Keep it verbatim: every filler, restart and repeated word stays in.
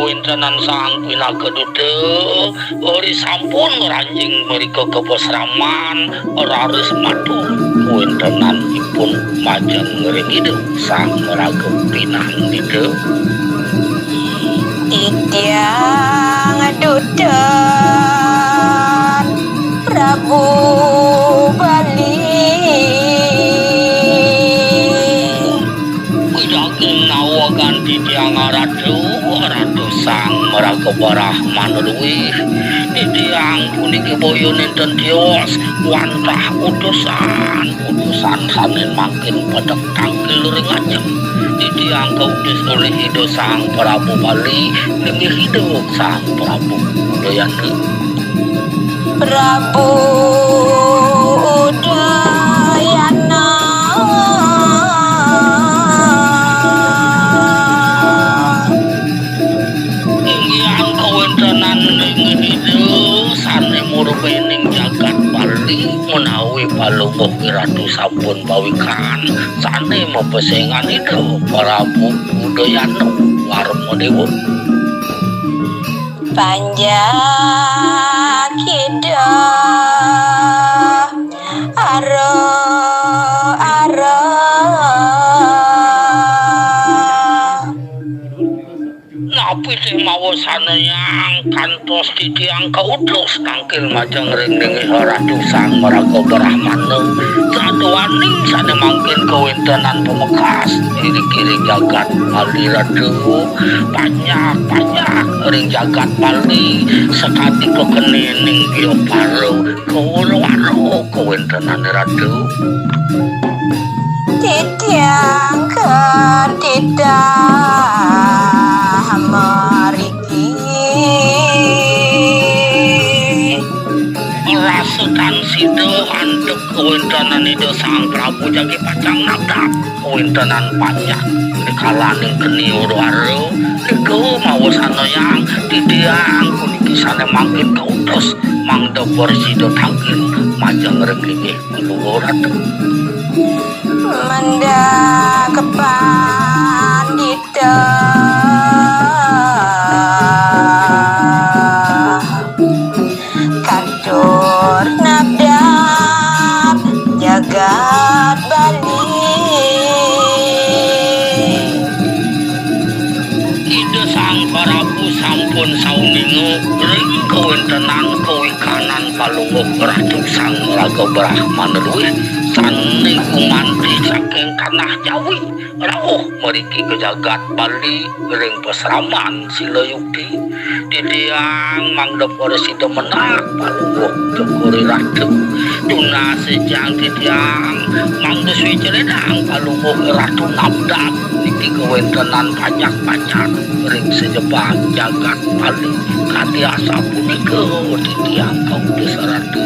Kawéntenan Sang Pinaka Duta, ori sampun ngranjing mrika ka pasraman, raris matur kawéntenanipun majeng ring Ida Sang Maraga Pinandita. Titiang duta Prabu Bali. Widaging nawegan titiang Ratu, Ratu Sang Maraga Brahmana luih. Titiang puniki boya nénten tios wantah utusan, utusan sané mangkin pedek tangkil ring ajeng. Titiang kautus olih Ida Sang Prabu Bali, linggih Ida Sang Prabu Udayana. Prabu Udayana. Inggihan kawéntenan ring Ida sané murbening jagat Bali menawi Palungguh Ratu sampun pawikan sané mapesengan Ida Prabu Udayana Warmadéwa. Panjak Ida aro-aro. Napi té mawasanayang kantos titiang kautus tangkil majeng ring linggih Ratu Sang Maraga Brahmana, saduaning sané mangkin kawéntenan pamekas iriki ring jagat Bali Ratu, panjak-panjak ring jagat Bali, sakadi kekenéning biapara kawruh-aruh kawéntenané Ratu. Titiang katitah mriki. Rasa tan sida antuk kawéntenan Ida Sang Prabu jagi pacang nabrak kawéntenan panjak. Rikalaning keni uru-aru, nika mawasanayang titiang puniki sané mangkin kautus mangda prasida tangkil majeng ring linggih Palungguh Ratu. Mangda kapandita katur nabdab jagat Bali. Ida Sang Prabu sampun sauninga ring kawéntenan kawikanan Palungguh Ratu Sang Maraga Brahmana luih sané gumanti saking tanah Jawi, rauh mriki ka jagat Bali ring pasraman Silayukti. Titiang mangda prasida mendak Palungguh Cokor I Ratu. Tunas titiang mangda swéca lédang Palungguh Ratu nabdab niki kawéntenan panjak-panjak ring sajebag jagat Bali. Kadi asapunika titiang kautus Ratu.